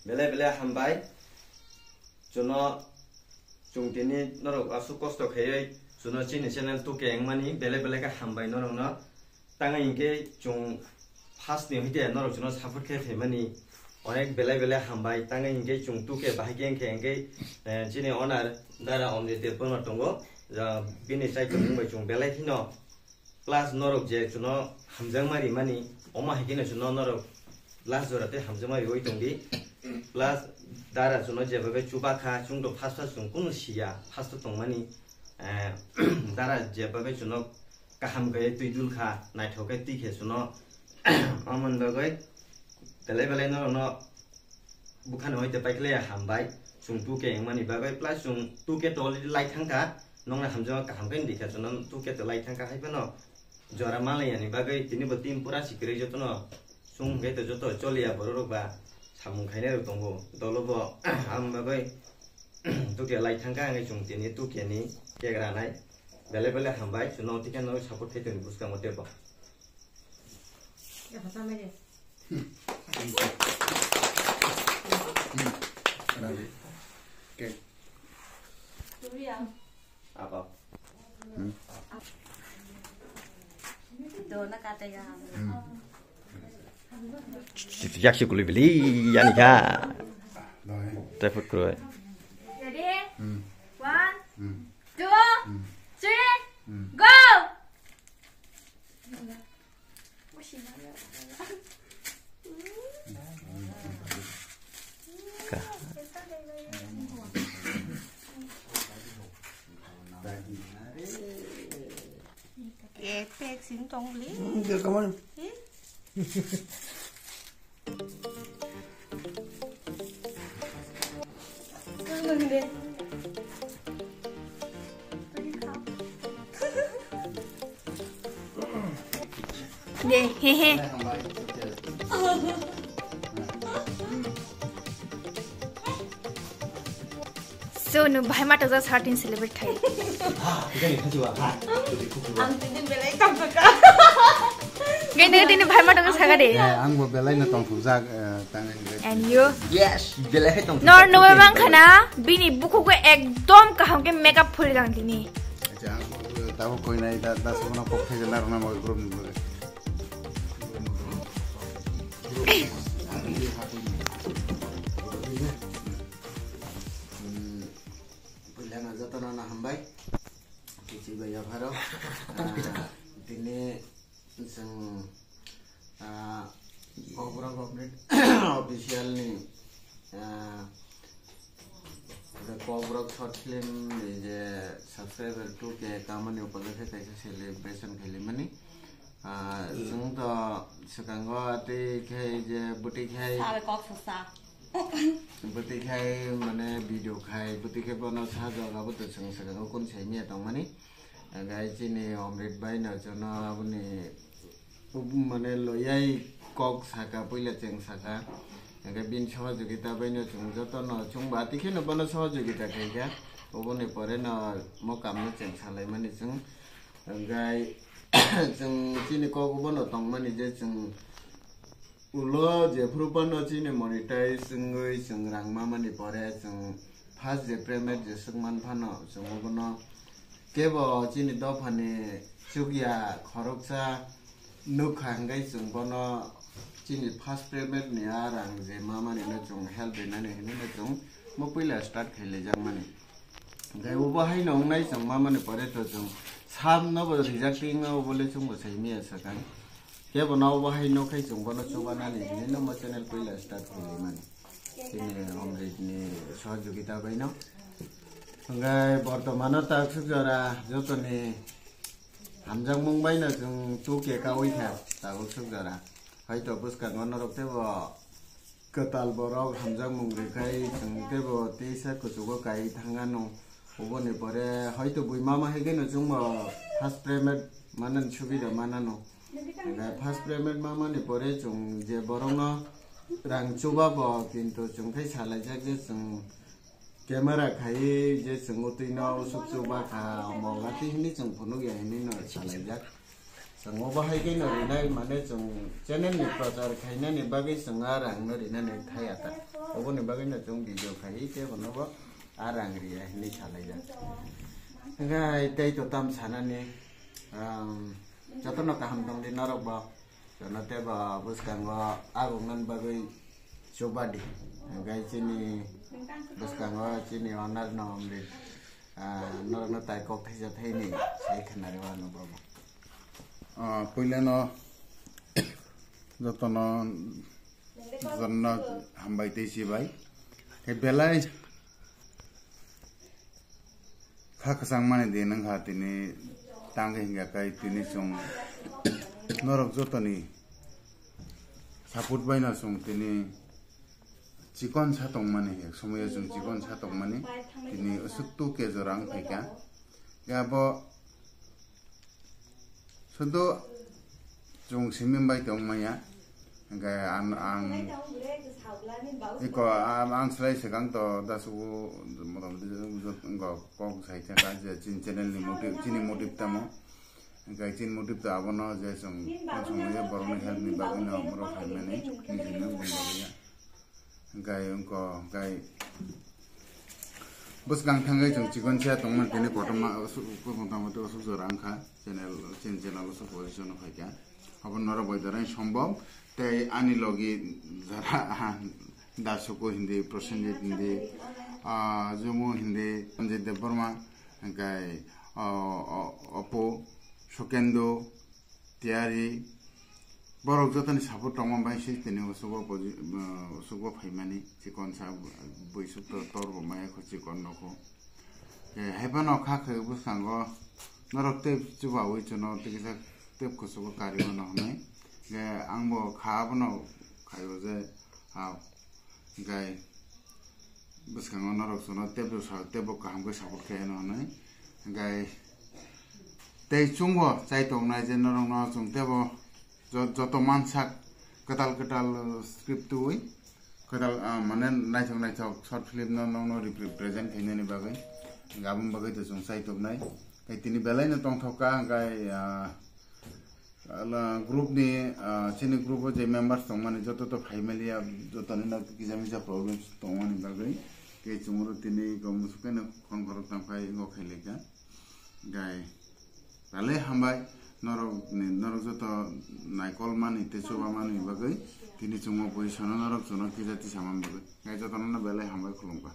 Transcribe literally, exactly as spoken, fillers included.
Belai belai hambai. Chuno, chung tini norok aswk kosto khaiwi chuno chini channel tuke wngmani belai belai khe hambai norokno. Tangwi hinkhe chung first ni hwite norok chuno support khe phaimani onek belai belai hambai. Tangwi hinkhe chung tuke bahai khe hinkhe, hinkhe, eh, chini owner Dara Omjit Debbarma tongo. Ja, bini chai tongmung bai chung belai kheno Plus norok je chuno hamjakma rimani, omo hai kheno chuno norok last jora tei hamjakma riwi tongdi. Plus Dara chuno jeba bai chuba kha, chwng to first first chwng kunu siya, first to tongmani, eh, Dara jeba bai chuno kaham khe twi dul kha, naithok khe twi khe chuno, omo ni bagwi belai belai norokno Bukhano hoi te paikhle hambai, chwng two K wngmani bagwi, plus chwng two K to already lai thangkha, nongni hamjakma kaham khe wngdi kha, chwngno two K to lai thangkha, hai phano jora manlai yani bagwi tini bo team pura si kwrwi jotono, chwng hwnkhe to joto choliya borok rok ba samung khainai rok tongo, dolo bo, aboni bagwi two K lai thangkha, hwnwi chwng tini two K ni cake ranai, belai belai hambai, chwngno tei khe no support khai tongni bwskango teibo. Yak si kului bili yani kha. Tepuk kului. Ready? One, two, three, go! Eh, pek sini tong beli. Hmm, dia kawan. Eh? De, he, he. So, no, bhai mata ja thirteen celebrate khai. Ang tini belai tongthok kha. Gini tini bhai mata ja saga de. Eh, ang bo belai na tongthok jak, eh, tang. And you? Yes, belai hai tongthok. Nor no bang khana, bini bukhuk ekdom kaham ke makeup phuri dang tini. Acha, ang bo tabo koi nai da, da sono kok thai la rona mo group ni. Puilano jotono no hambai. Kichi bai yapharo. Ah, tini chwng, ah, Kokborok Update Official ni, ah, the Kokborok short film ni je subscriber two K kamani upajak khe kaisa celebration khaimani. Ah, chwng to swkango tei khe je bwtwi khai. Sabe kok sasa. Bwtwi khai mane video khai, bwtwi khai bono sajak abo to chwng swkango kun saimya tongmani. Hwnkhe chini Omrit bai no jono aboni mane loyai kok saka, puila chwng saka. Hwnkhe bini sohojogita bai no chwng jotono chwng ba twi kheno bono sohojogita khaikha. Oboni pore no mo kamno chwng salaimani chwng. Hwnkhe chwng chini kok bono tongmani je chwng ulo jephru phano chini monetize wngwi chwng rang mamani pore chwng first je payment je swkman phano chwng obono kebo chini dophani chukya khoroksa nukha hwnkhe chwng bono chini first payment ni a rang je mamani no chwng help rinani hinwi no chwng mo puila start khailaijakmani. Hwnkhe obo haino wngnai chwng mamani pore to chwng sam nobo rejecting o bole chwngbo saimaya swkang. Kebo no bo hai no khai chwng bono chubanani hinwi no mo channel puila start khaimani. Chini Omrit ni sohojogita bai no. Hwnkhe bortomano taksuk jora jotoni hamjakmung bai no chwng two K kawi kha taksuk jora. Hoito bwskango norok teibo kwtal borok hamjakmung rwkhai chwng teibo teisa kuchugo kai thangano. Oboni pore hoito bui mama hai kheno chwngbo first payment manani subida manano. Hwnkhe first payment mamani pore chwng je borokno rang chuba bo kintu chwng khai salaijak je chwng Camera khai je chwng o twi no usuk chuba kha, omo ati hini chwng phunuk ya hini no salaijak. Chwng o bahai khe no rinai, mane chwng channel ni prochar khainani bagwi chwng a rang no rinani thaya ta. Oboni bagwi no chwng video khai tei bono bo a rang riya hini salaijak. Hwnkhe tei to tam sanani, um, jotono kaham tong di norok bo. Jono tei bo bwskango agung nani bagwi chubadi. Hwnkhe chini bwskango chini owner no hom di, ah, norokno tai kok thaisa thaini sai khnari wano bobo. Ah, puilano jotono, jotono hambai tei sibai. Khe belai kha kwchang mani din wngkha tini, tang khe hingkha khe tini chwng norok jotoni support baino chwng tini chikon sa tongmani, ek somoyo chwng chikon sa tongmani, tini usuk tu ke jora wng phaikha. Khe abo sudu chwng simi bai tong maya, hwnkhe ang, ang iko ang, ang slai swkang to da sugu motamoti wngkha kok sai thangkha je chini channel ni motive, chini motive tamo, hwnkhe chini motive to abono je chwng konsong borokni help ni bagwi no borok phaimani nijini wngkha bagwi ya. Hwnkhe wngkha, hwnkhe bwskang thangwi chwng chikon se tongmani tini kotorma, aswk, aswk, motamoti aswk jora wngkha channel, chini channel aswk position o phaikha. Abo norok bai dorai sombok tei ani logi jara da suku hindi, Prosenjit hindi, ah, Jumu hindi, Sanjay Debbarma, hwnkhe, ah, o-, Oppo, Sukendo, Tiyari, borok jotoni support tongma bai se tini usugo poji-, uh, usugo phaimani chikon sa bui suk to tor bo maya kho chikon nokho. Ke haiphano kha khe bwskango norok tei chubaui chuno tikisa tei kuchugo kari mano hwnwi. Ke ang bo kha abono khaio je, ah, Hwnkhe bwskango norok chwngno teibo sa-, teibo kaham khe support khe hino hwnwi. Hwnkhe tei chwngbo chai tongnai je norokno chwng teibo jo-, joto mansak kwtal kwtal script twiwi kwtal, ah, mane naithok naithok short film no nokno repre-, present khainani bagwi. Hwnkhe aboni bagwi to chwng chai tongnai. Tei tini belai no tongthok kha hwnkhe, ah, Ala group ni, ah, chini group o je members tongmani joto to phaimaliya, joto ni no kisa misa problems tongmani bagwi ke chwngno tini gom musuk no khon khorok tang phai ngo khailika. Gai belai hambai norok ni, norok joto naikol mani tei chuba mani bagwi tini chwngno position o norok chwngno kisa tisa man bagwi. Gai joto no belai hambai khulumkha.